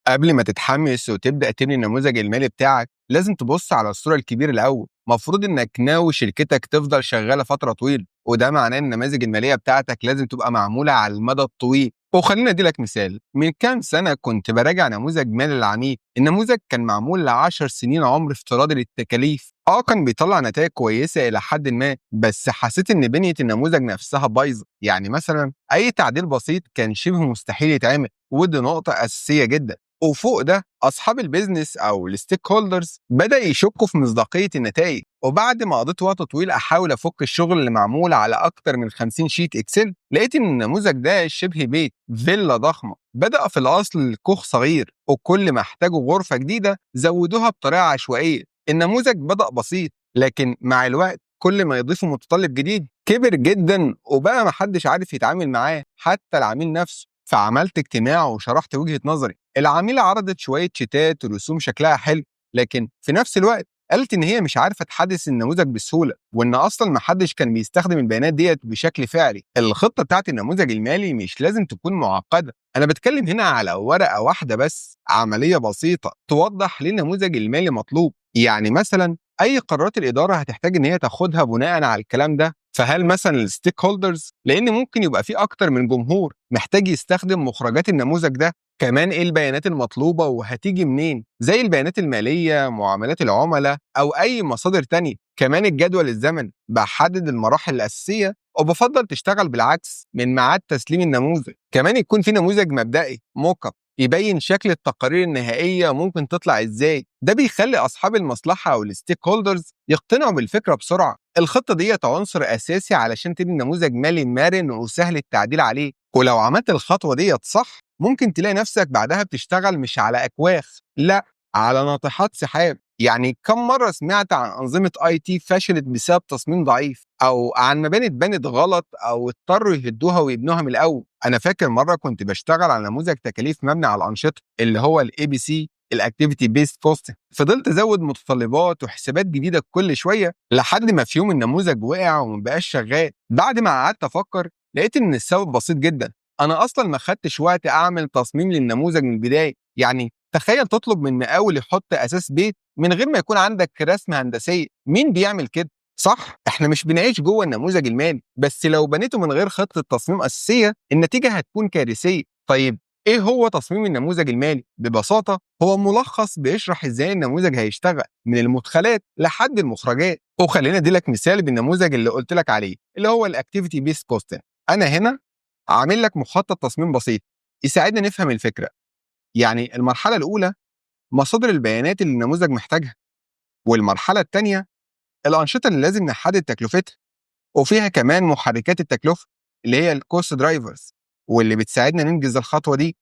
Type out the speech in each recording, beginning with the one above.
قبل ما تتحمس وتبدأ تبني النموذج المالي بتاعك، لازم تبص على الصورة الكبيرة الأول. مفروض إنك ناوي شركتك تفضل شغالة فترة طويلة، وده معناه إن النماذج المالية بتاعتك لازم تبقى معمولة على المدى الطويل. وخلينا أدي لك مثال، من كام سنة كنت براجع نموذج مالي للعميل. النموذج كان معمول ل10 سنين عمر افتراضي للتكاليف. كان بيطلع نتائج كويسة إلى حد ما، بس حسيت إن بنية النموذج نفسها بايظة. يعني مثلا أي تعديل بسيط كان شبه مستحيل يتعمل، ودي نقطة أساسية جدا. وفوق ده اصحاب ال business او ال stakeholders بدا يشكوا في مصداقية النتائج. وبعد ما قضيت وقت طويل احاول افك الشغل اللي معمول على اكتر من 50 sheet Excel، لقيت ان النموذج ده شبه بيت، فيلا ضخمة بدا في الاصل كوخ صغير، وكل ما احتاجوا غرفة جديدة زودوها بطريقة عشوائيه. النموذج بدا بسيط، لكن مع الوقت كل ما يضيفوا متطلب جديد كبر جدا، وبقى محدش عارف يتعامل معاه، حتى العميل نفسه. فعملت اجتماع وشرحت وجهة نظري. العميلة عرضت شوية شيتات ورسوم شكلها حلو، لكن في نفس الوقت قالت إن هي مش عارفة تحدث النموذج بسهولة، وإن أصلا ما حدش كان بيستخدم البيانات ديت بشكل فعلي. الخطة بتاعت النموذج المالي مش لازم تكون معقدة، أنا بتكلم هنا على ورقة واحدة بس، عملية بسيطة توضح ليه النموذج المالي مطلوب. يعني مثلا أي قرارات الإدارة هتحتاج إن هي تاخدها بناء على الكلام ده. فهل مثلا ال stakeholders؟ لان ممكن يبقى في اكتر من جمهور محتاج يستخدم مخرجات النموذج ده. كمان ايه البيانات المطلوبة وهتيجي منين، زي البيانات الماليه، معاملات العملاء، او اي مصادر تانية. كمان الجدول الزمني، بحدد المراحل الاساسيه، وبفضل تشتغل بالعكس من ميعاد تسليم النموذج. كمان يكون في نموذج مبدئي mock up يبين شكل التقارير النهائية ممكن تطلع ازاي. ده بيخلي اصحاب المصلحة او ال stakeholders يقتنعوا بالفكرة بسرعه. الخطة ديت عنصر اساسي علشان تبني نموذج مالي مرن وسهل التعديل عليه. ولو عملت الخطوة ديت صح، ممكن تلاقي نفسك بعدها بتشتغل مش على اكواخ، لا، على ناطحات سحاب. يعني كم مرة سمعت عن انظمة IT فشلت بسبب تصميم ضعيف، او عن مباني اتبنت غلط او اضطروا يهدوها ويبنوها من الاول؟ انا فاكر مرة كنت بشتغل على نموذج تكاليف مبني على الانشطه، اللي هو ال ABC، ال activity based costing. فضلت ازود متطلبات وحسابات جديدة كل شويه، لحد ما في يوم النموذج وقع وما بقاش شغال. بعد ما قعدت افكر لقيت ان السبب بسيط جدا، انا اصلا ما خدتش وقت اعمل تصميم للنموذج من البدايه. يعني تخيل تطلب من مقاول يحط اساس بيت من غير ما يكون عندك رسمه هندسيه. مين بيعمل كده؟ صح، احنا مش بنعيش جوه النموذج المالي، بس لو بنيته من غير خطه تصميم اساسية النتيجة هتكون كارثيه. طيب، ايه هو تصميم النموذج المالي؟ ببساطة هو ملخص بيشرح ازاي النموذج هيشتغل من المدخلات لحد المخرجات. وخلينا ادي لك مثال بالنموذج اللي قلت لك عليه، اللي هو ال activity based costing. انا هنا عامل لك مخطط تصميم بسيط يساعدنا نفهم الفكره. يعني المرحلة الاولى مصادر البيانات اللي النموذج محتاجها، والمرحلة الثانية الانشطة اللي لازم نحدد تكلفتها، وفيها كمان محركات التكلفة اللي هي ال cost drivers واللي بتساعدنا ننجز الخطوة دي.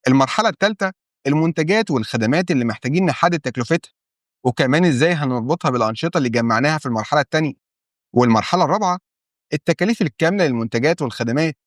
المرحلة الثالثة المنتجات والخدمات اللي محتاجين نحدد تكلفتها، وكمان ازاي هنربطها بالانشطه اللي جمعناها في المرحلة الثانية. والمرحلة الرابعة التكاليف الكاملة للمنتجات والخدمات،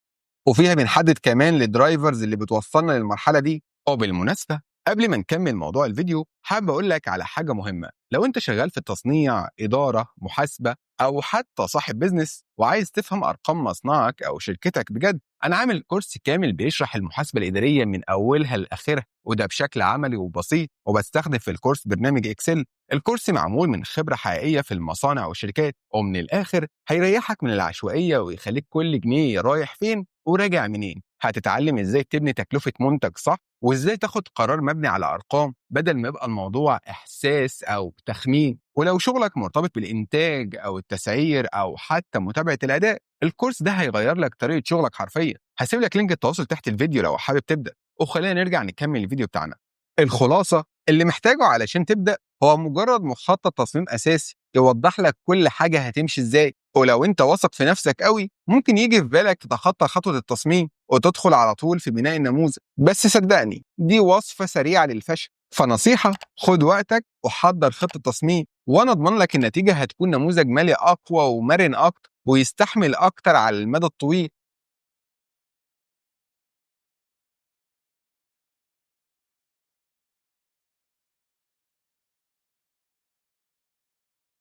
وفيها بنحدد كمان ال drivers اللي بتوصلنا للمرحلة دي. وبالمناسبه، قبل ما نكمل موضوع الفيديو، حابب اقول لك على حاجة مهمه. لو انت شغال في التصنيع، اداره، محاسبه، او حتى صاحب business وعايز تفهم ارقام مصنعك او شركتك بجد، انا عامل كورس كامل بيشرح المحاسبة الادارية من اولها لاخرها، وده بشكل عملي وبسيط، وبستخدم في الكورس برنامج Excel. الكورس معمول من خبره حقيقية في المصانع والشركات، ومن الاخر هيريحك من العشوائية ويخليك كل جنيه رايح فين وراجع منين. هتتعلم ازاي تبني تكلفة منتج صح، وازاي تاخد قرار مبني على ارقام بدل ما يبقى الموضوع احساس او تخمين. ولو شغلك مرتبط بالانتاج او التسعير او حتى متابعه الاداء، الكورس ده هيغير لك طريقه شغلك حرفيا. هسيب لك link التواصل تحت الفيديو لو حابب تبدا. وخلينا نرجع نكمل الفيديو بتاعنا. الخلاصه، اللي محتاجه علشان تبدا هو مجرد مخطط تصميم اساسي يوضح لك كل حاجة هتمشي ازاي. ولو انت واثق في نفسك قوي، ممكن يجي في بالك تتخطى خطوة التصميم وتدخل على طول في بناء النموذج، بس صدقني دي وصفه سريعة للفشل. فنصيحه، خد وقتك وحضر خطه تصميم، وانا اضمن لك النتيجة هتكون نموذج مالي اقوى ومرن اكتر ويستحمل اكتر على المدى الطويل.